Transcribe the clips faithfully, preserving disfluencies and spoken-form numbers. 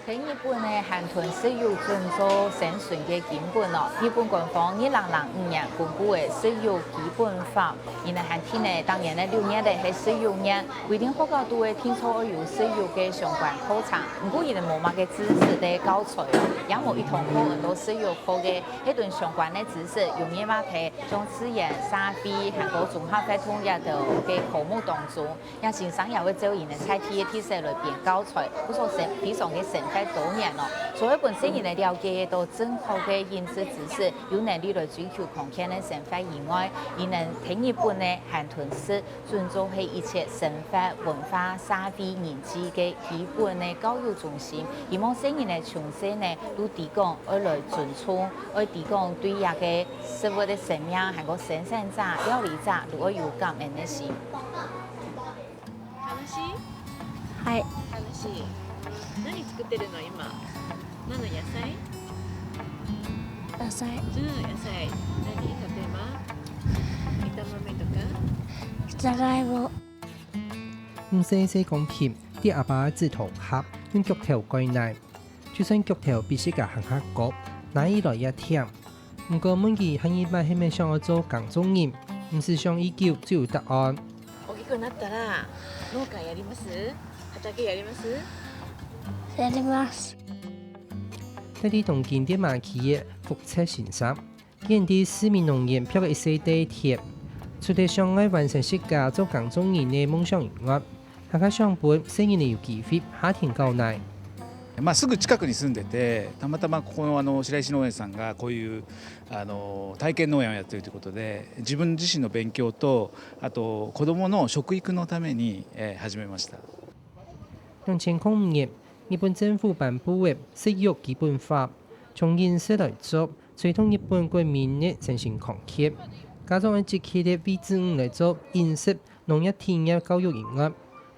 在日本呢，還同食肉準做生存个根本哦。日本官方二零零五年公布个食肉基本法，佢呢還定呢，當年呢六月呢係食肉月，規定學校都會定著愛有食肉个相關課程。毋過佢呢無麼个知識个教材哦，也無一堂課安到食肉課个，該等相關个知識，永遠嘛在像自然、社會，還過綜合活動這兜个科目當中。 這先生也會照佢呢在地个特色來編教材，故所生非常个生活多元哦。除了本身佢呢了解到正確个飲食知識，有能力來追求康健个生活以外，佢呢在日本呢還同時尊重係一切生活、文化、社會、人際个基本个教育中心，希望細人呢從細呢都知講愛來尊重，愛知講對這个食物个生命，還過生產者、料理者都愛有感恩个心。 話？はい。話？何作ってるの今？何の野菜？野菜。うん、野菜。何？例えば？枝豆とか？じゃがいも。毋使細講品，在阿爸个指頭下，用钁頭改泥。就算钁頭比自家還較高，拿起來也悿。 毋過問佢下二擺係毋係想愛做耕種人，毋使想已久就有答案。大きくなったら農家やります？畑やります？やります。在地東京電馬區个福策先生，今年在市民農園蹩个一細垤田，除了想愛完成自家做耕種人个夢想以外，還較想分細人仔有機會下田搞泥。まあ、すぐ近くに住んでて、たまたまここのあの白石農園さんがこういうあの体験農園をやっているということで、自分自身の勉強と、あと子供の食育のために、えー始めました。兩千零五年，日本政府頒布个食肉基本法，從飲食來做，推動日本國民个身心康健。家長愛積極个為子女來做飲食、農業體驗教育以外，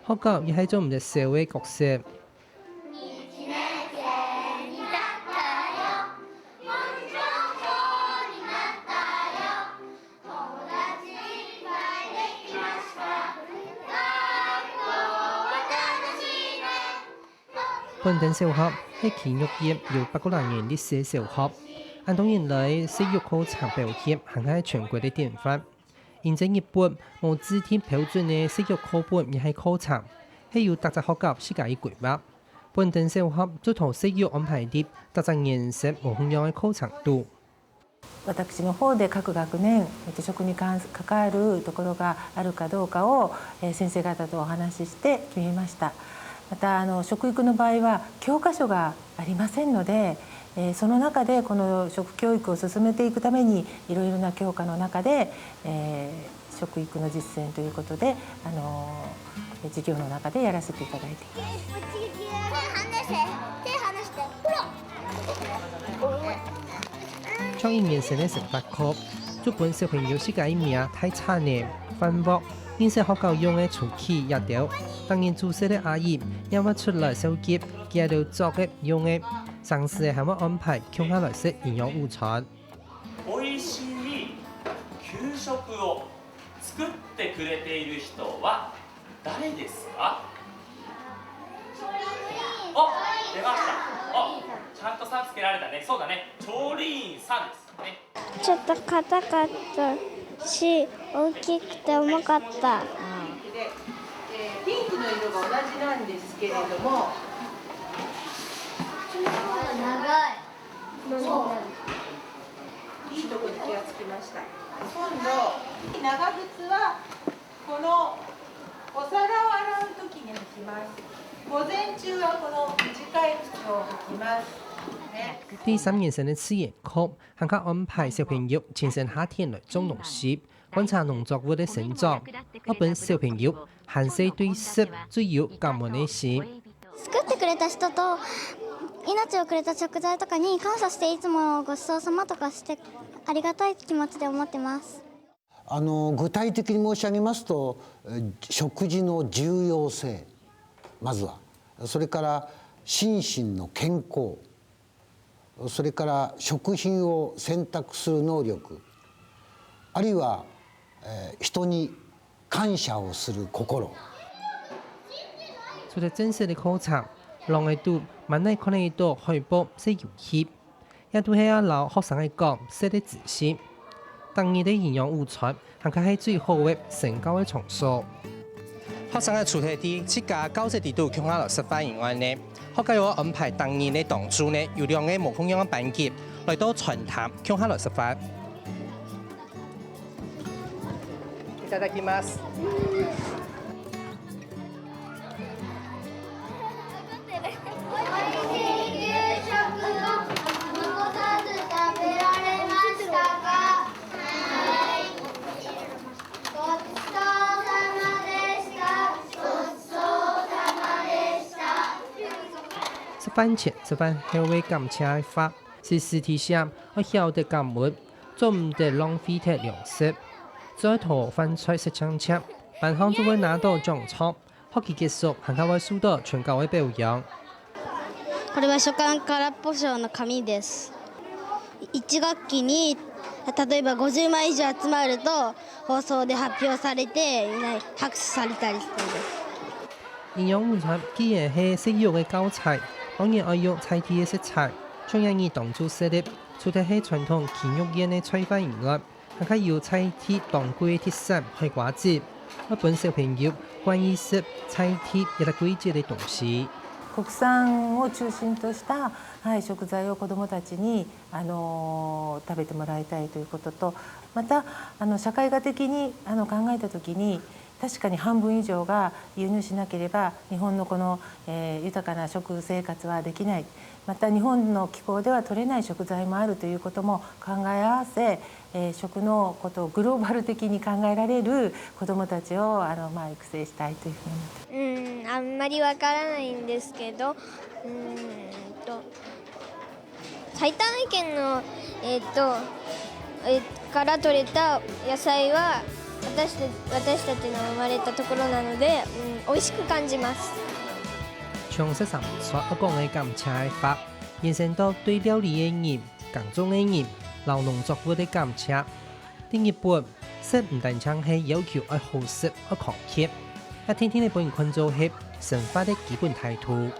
學校也係做毋得少个角色。 本町小學係區域內有百過零年歷史个小學，恁多年來，食肉課程表現還係全國个典範。因在日本無制定標準个食肉課本也係課程，係由逐隻學校自家个規劃。本町小學就同食肉安排入逐隻顏色無共樣个課程肚。 私の方で各学年、えっと、食に関す関わるところがあるかどうかを、えー先生方とお話しして決めました。また、あの食育の場合は教科書がありませんので、えーその中でこの食教育を進めていくために、いろいろな教科の中で、えー食育の実践ということで、あのー授業の中でやらせていただいています。上一年生个生活課，就分小朋友自家个名大餐呢、飯鑊、認識學校用个廚具這兜。逐日煮食个阿姨也會出來紹介佢兜著个、用个，常時還會安排共下來食營養午餐。美味しい給食を作ってくれている人は誰ですか？お、出ました。お、ちゃんとさんつけられたね。そうだね。調理員さんですね。ちょっと硬かったし、大きくて重かった。で、えーピンクの色が同じなんですけれども、長い。いいとこに気がつきました。今度、長靴はこのお皿を洗う時に履きます。午前中はこの短い靴を履きます。ね。第三年生个自然課，還較安排小朋友親身下田來種東西，觀察農作物个生長，愛分小朋友還細對食就有感恩个心。作ってくれた人と命をくれた食材とかに感謝して、いつもごちそうさまとかして、ありがたい気持ちで思ってます。あの具体的に申し上げますと、えー食事の重要性、まずは、それから心身の健康、それから食品を選択する能力、あるいは、えー人に感謝をする心。除了正式个課程，浪仔肚，滿哪看得到海報、細遊戲，這都係愛摎學生仔講食个知識。逐日个營養午餐，還較係最好个社交个場所。學生仔除忒在自家教室裡肚共下來食飯以外呢，學校又安排逐日个當晝呢，有兩個無共樣个班級來到餐廳共下來食飯。いただきます。食飯前、食飯後个感謝法，係實體上愛曉得感恩，做毋得浪費忒糧食。做得討飯菜食淨淨，班上就會拿到獎狀。 學期結束，還較會受到全校个表揚。これは書館空っぽ賞の紙です。いち学期に例えばごじゅうまい以上集まると放送で発表されてみんなに拍手されたりするんです。營養午餐既然係食肉个教材，當然愛用在地个食材，像這日當晝食个，除忒係傳統雞肉圓个菜飯以外， 還較有在地當季个特產海瓜子，愛分小朋友慣意食在地這個季節个東西。国産を中心とした、はい、食材を子どもたちに、あの食べてもらいたいということと、またあの社会学的にあの考えたときに、確かに半分以上が輸入しなければ日本のこの、えー、豊かな食生活はできない。また日本の気候では取れない食材もあるということも考え合わせ、えー、食のことをグローバル的に考えられる子どもたちをあの、まあ、育成したいというふうに思ってます。うん、あんまりわからないんですけど、うーんと、埼玉県の、えーっとえーから取れた野菜は私た私たちの生まれたところなので、うん、美味しく感じます。像食三餐愛講个感謝个法，延伸到對料理个人、耕種个人，摎農作物个感謝。第二本，食毋單淨係要求愛好食、愛康健，也定定仔分人看做係生活个基本態度。